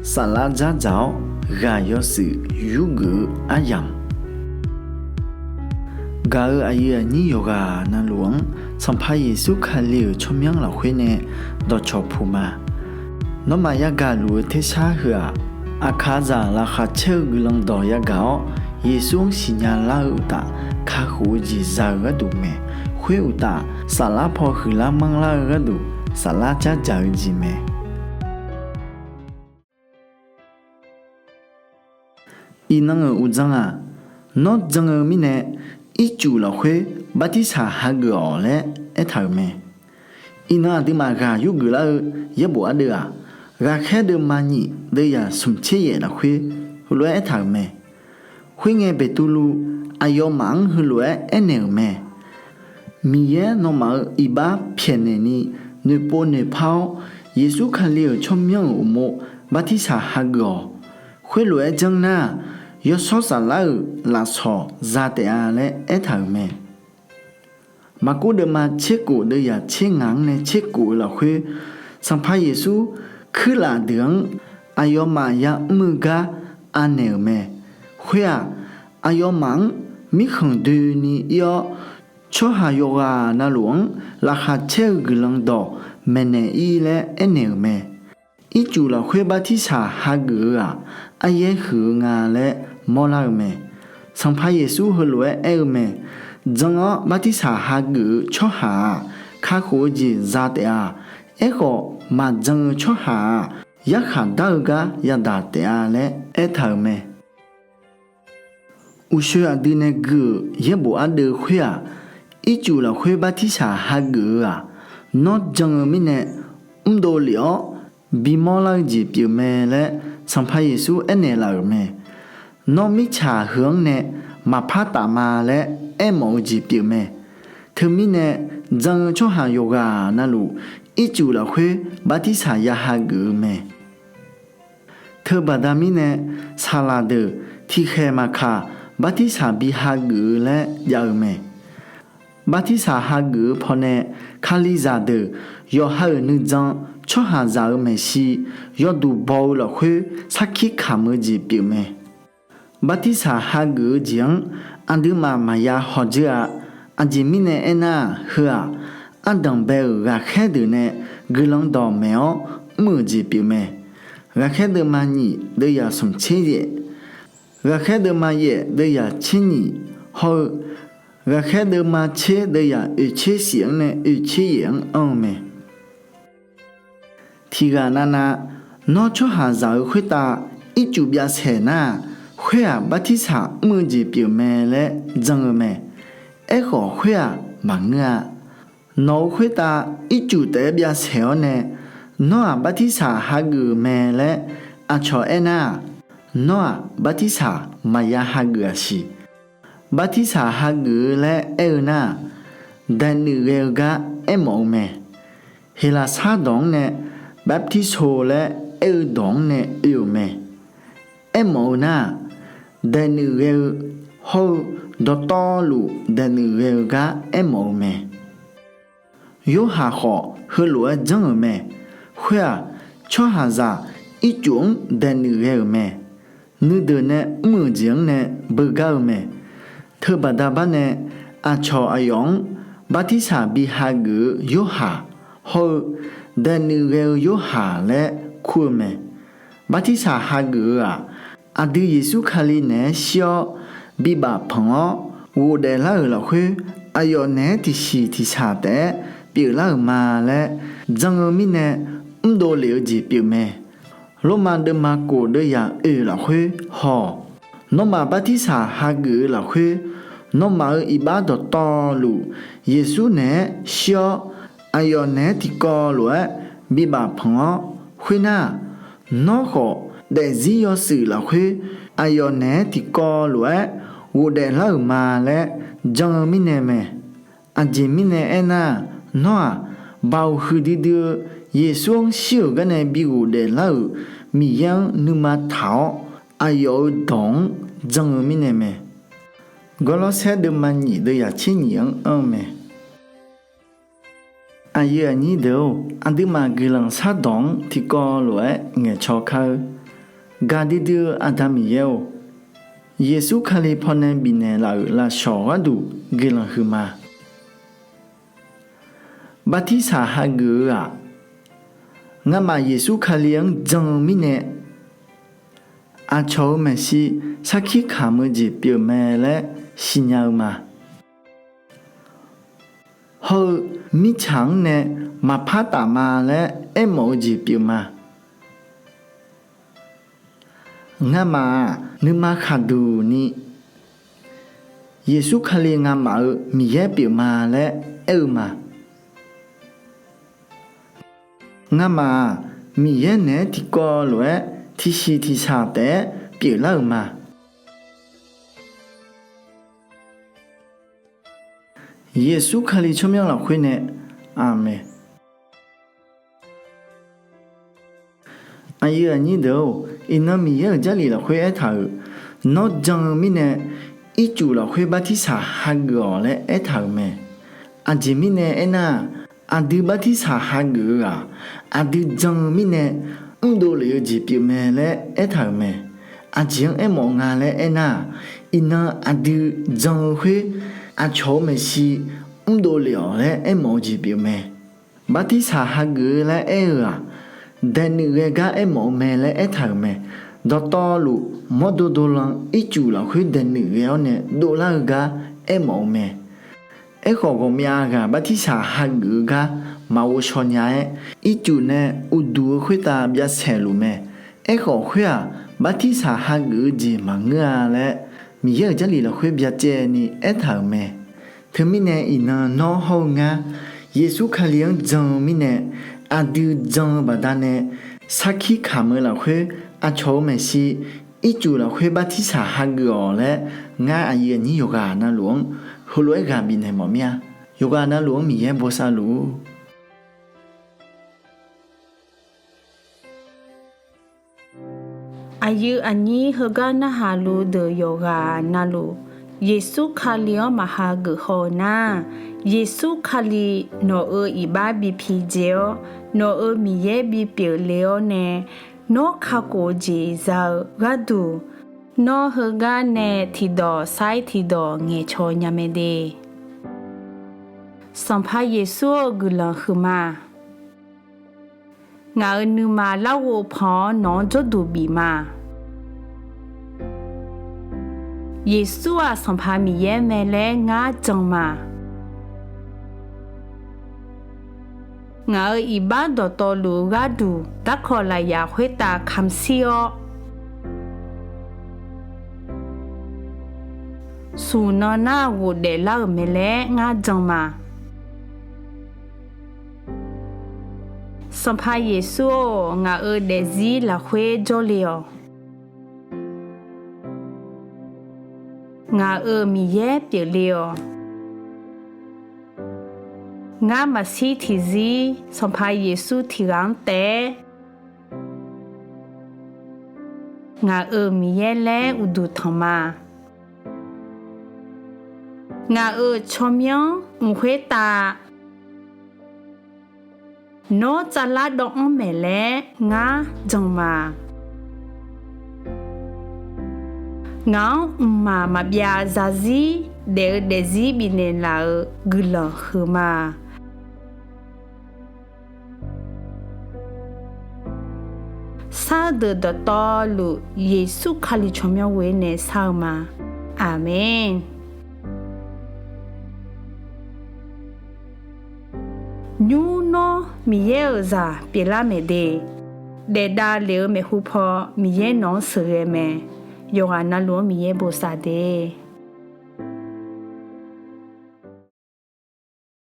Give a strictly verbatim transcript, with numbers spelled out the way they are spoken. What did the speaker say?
Saflar dzardzaq-awr ghaq yawshuif yurgeuf-eu aryamq, gaq-euq aqyuif aqnyir yawqghaq navluf-anr Sanqpaq Yeqsur Kali-euq tsawrmyanr lafkhoer nae dawqcawq puq ma. Nawmaf yagaq luf-eu tersar heu-aq, aqkaqzaq laqkhaq caer-eu guiqlanq dawq yagaq-awr, Yeqsur-anr siqnya lar-eu uqtaf, kakhof-eu jeq za-eu gharduq mae. Khoer uqtaf, saflar paw huiqlar manrlar-eu gharduq, saflar dzardzaq-eu jeq mae. Iqnan-euq uqdzan-aq, nawr jan-eu mirnae, ircuf lafkhoer bartirsaq hageuf-awq laer aertaq-euq mae. Iqnan aqduimaf ghaq yurgeuf lar-eu yaerbof ardeuv-aq, Ghaqkhaer deuvma nyif deuvyaq smq tser yaef lafkhoer heulof-aer aertaq-euq mae. Khoerngae Beqtuvluv aqyawfmaf-anr heulof-aer aernaeq-euq mae. Miqyaer nawmaf-euq iqbax pyaeqnaeq ni noeqpov noeqpar-awr, Yeqsur Kali-euq tsawrmyanr-euq uqmov bartirsaq hageuf-awq. Khoerlof-aer janr nar-aq, yawshawr saflar-euq lafsawq za taef-a laer aertaq-euq mae. Maqkuv deuvma tserkof deuvyaq tser ngaq-anr nae tserkof-eu lafkhoer, Sanqpaq Yeqsur kuirlaf deuq-anr aqyawfmaf yamr-eu gar anaeq-euq mae. Khoer-aq, aqyawfmaf-anr mirkhanq doeni ir-awr, tsawrhaq yawqghaq navluf-anr laqkhaq caer-eu guiqlanq dawq maeqnaeq ir laer aernaeq-euq mae. Ircuf lafkhoer bartirsaq hageuf-eu-aq, aryaer huiq-eu nga laer mawrlar-eu mae. Sanqpaq Yeqsur heulof-aer aer-eu mae. Jan-awr bartirsaq hageuf-eu tsawrhaq-aq, kakhof-eu jeq za taef-a. Aerkhawf, maqjan-eu tsawrhaq-aq, yarkhaq dar-eu gar yadaq taef-a laer aertaq-euq mae. Uqshoe aqdui nae gui-euq yaerbof ardeuv khoer-aq, ircuf lafkhoer bartirsaq hageuf-eu-aq, nawr jan-eu mirnae mrdov lef-awr bimawr lar-eu jeq pyeuf mae laer Sanqpaq Yeqsur aernaeq laf-euq mae. Nawr mirtsaq heu-anr nae maqpar taf ma laer aermawf-eu jeq pyeuf mae. Teumirnae jan-eu tsawrhaq yawqghaq navluf ircuf lafkhoer bartirsaq ya hageuf-eu mae. Teubaqda mirnae, saqlaq deuq tiqkhaeq maqkaq bartirsaq bi hageuf-eu laer jav-eu mae. Bartirsaq hageuf-eu pawnae, Kalizaq deuq yawqha-euq nuijan tsawrhaqzaq-euq maeqshi yawduq baw-eu lafkhoer sarkir kamq-eu jeq pyeuf mae. Bartirsaq hageuf-eu jeq-anr aqduimaf maqya hawdzeur-a. Aqjeq mirnae aernar-aq, heu-aq, ardanq bae-euq ghaqkhaer deuq nae guiqlanq dawqmaeq-awr mr-euq jeq pyeuf mae. Ghaqkhaer deuvma nyif deuvyaq smq tser yaef, ghaqkhaer deuvma yaef deuvyaq tser nyif hawr-eu, ghaqkhaer deuvma tser deuvyaq oeq tser shif-anr nae oeq tser yaef-anr anr-eu mae. Tiqghaq navnav, nawr tsawrhaqzaq-eu khoertav ircuf byav saeq nar-aq, khoer-aq bartirsaq mr-eu jeq pyeuf mae laer jan-eu mae. Aerkhawf khoer-aq maqngeur-a. Nawq-euq khoertav ircuf taef-aer byav saeq-awr nae, nawr-aq bartirsaq hageuf-euq mae laer aqcawq aernar-aq, nawr-aq bartirsaq maqya hageuf-aq siq. Bartirsaq hageuf-eu laer aer-eu nar-aq, daeqnuif ghae-eu gar aermawf-eu mae. Heqlaqsar dawq-anr nae baptizo laer aer-eu dawq-anr nae oe-euq mae. Aermawf-eu nar-aq, daeqnuif ghae-eu hawr-eu dawqtawvluf daeqnuif ghae-eu gar aermawf-eu mae. Yorhaq khawf heulof-aer janr-euq mae. Khoer-aq, tsawrhaqzaq ircuf-anr daeqnuif ghae-euq mae. Nuideuq nae mr-euq jeq-anr nae beugar-eu mae. Teubaqda barnae aqcawq aqyawf-anr bartirsaq bi hageuf-eu Yorhaq hawr-eu daeqnuif ghae-eu Yorhaq laer kur-eu mae. Bartirsaq hageuf-eu-aq, aqdui Yeqsur Kali naeq-aer shir-awr bibaf panq-awr ghofdaef lar-euq lafkhoer, aqyawf naeq-aer tiqsiq tiqshaq taef-aer pyeuflar-euq ma laer jan-eu mirnae mrdov lef-eu jeq pyeuf mae. Lormav deuvma kof deuvyaq oeq lafkhoer haw-awq. Nawmaf bartirsaq hageuf-eu lafkhoer, nawmaf-euq iqbax dawqtawvluf Yeqsur naeq-aer shir-awr, aqyawf naeq-aer tiqkawv lof-aer bibaf panq-awr khoernar-aq, nawr khawf daefzir yawshuif lafkhoer aqyawf naeq-aer tiqkawv lof-aer ghofdaef lar-euq ma laer jan-eu mirnae mae. Aqjeq mirnae aernar-aq, nawr-aq, baoq huiqdui dui-eu Yeqsur-anr shir-euq garnae bi ghofdaef lar-euq Miqyaer-anr nuima taq-awr, aqyawf-euq dawq-anr jan-eu mirnae mae. Gawrlawrsaer deuvma nyif deuvyaq tser nyif-anr anr-eu mae. Aqyuif aqnyir deuq-or, aqduimaf guiqlanq shardawq-anr tiqkawv lof-aer ngaeqcaw kar-eu. Gaqdui dui-eu Aqda Miqyaer-or, Yeqsur Kali pawnae bifnaeq laf-euq lafshawq gharduq guiqlanq huiqma. Bartirsaq hageuf-eu-aq, ngamaf Yeqsur Kali-anr jan-eu mirnae aqcawq-euq maeqshi sarkir kamq-eu jeq pyeuf mae laer siqnya-eu ma. Hawr-eu mirtsaq-anr nae maqpar taf ma laer aermawf-eu jeq pyeuf ma. Ngamaf-aq nuima khaqduq ni Yeqsur Kali ngamaf-eu Miqyaer pyeuf ma laer aer-eu ma. Ngamaf-aq Miqyaer naeq-aer tiqkawv lof-aer tiqsiq tiqshaq taef-aer pyeuflar-euq ma. Yeqsur Kali tsawrmyanr lafkhoer nae, Aqmeq. Aqyuif aqnyir deuq-or, iqnan Miqyaer-euq Jarlif lafkhoer aertaq-euq, Nawr jan-eu mirnae ircuf lafkhoer bartirsaq hageuf-awq laer aertaq-euq mae. Aqjeq mirnae aernar-aq, aqdui bartirsaq hageuf-eu-aq, aqdui jan-eu mirnae mrdov lef-eu jeq pyeuf mae laer aertaq-euq mae. Aqjeq-anr aermawf nga laer aernar-aq, iqnan aqdui jan-eu khoer aqcawq-euq maeqshi mrdov lef-awq laer aermawf-eu jeq pyeuf mae. Bartirsaq hageuf-eu laer aer-eu-aq, daeqnuif ghae gar aermawf-eu mae laer aertaq-euq mae. Dawqtawvluf mawrdo dovlan ircuf lafkhoer daeqnuif ghae-awr nae dovlar-eu gar aermawf-eu mae. Aerkhawf, ghawqmyav ghaq bartirsaq hageuf-eu gar maqghov shaw nya-aer, ircuf nae uqduq-eu khoertav byav saeq luf mae. Aerkhawf khoer-aq, bartirsaq hageuf-eu jeq maqngeur-a laer Miqyaer-euq Jarlif lafkhoer byacaevni aertaq-euq mae. Teumirnae iqnan nawr hawr-eu ngar, Yeqsur Kali-anr jan-eu mirnae, aqdui jan-eu baqdanae sarkir kamq-eu lafkhoer aqcawq-euq maeqshi ircuf lafkhoer bartirsaq hageuf-awq laer, ngar aqyuif aqnyir yawqghaq navluf-anr heulof-aer ghaq bifnaeq mawf mir-a. Yawqghaq navluf-anr Miqyaer bosav luf-ur. Aqyuif aqnyir heugar narhaq luf deuq yawqghaq navluf, Yeqsur Kali-anr maqha geuf haw-eu nar, Yeqsur Kali nawq-euq iqbax bi pidzae-awr, nawq-euq Miqyaer bipyeuf le-awr nae, nawr kakhof-eu jeq za-eu gharduq, nawr heugar nae tiqdawq sair tiqdawq ngaeqcawq nya mae de. Sanqpaq Yeqsur-or, guiqlanq huiqma. Ngaq-euq nuima larghov pan-awr nawq-anr jawrduq bif ma. Yeqsur-aq Sanqpaq Miqyaer mae laer ngar jan ma. Ngaq-euq iqbax dawqtawvluf-eu gharduq darkawq lafyaq khoertav kamqshir-awr, smq nan nar ghofdaef lar-euq mae laer ngar jan ma. Sanqpaq Yeqsur-or, ngaq-euq daefzir lafkhoer jawrle-awq. Ngaq-euq Miqyaer pyeufle-awq. Ngar maqshir tiqzir Sanqpaq Yeqsur tiq ghaq-anr taef-aer ngaq-euq Miqyaer laer uqduq tanq ma. Ngaq-euq tsawrmyanr mq khoertav nawr tsavlar dawv-anr maeq laer ngar jan ma. Ngaq-anr mqmaq maqbyav zarzir daef-eu daefzir bifnaeq laf-euq guiqlanq huiqma. Sar-eu deuq dawqtawvluf Yeqsur Kali tsawrmyanr ghoer nae sar-eu ma. Aqmeq. Nymr nawr Miqyaer-euq zaq pyeuflar maeq de. Daefdav lef-eu maeqhu paw Miqyaer nawq-anr sheuqghae mae. Yawqghaq navluf-anr Miqyaer bosav de.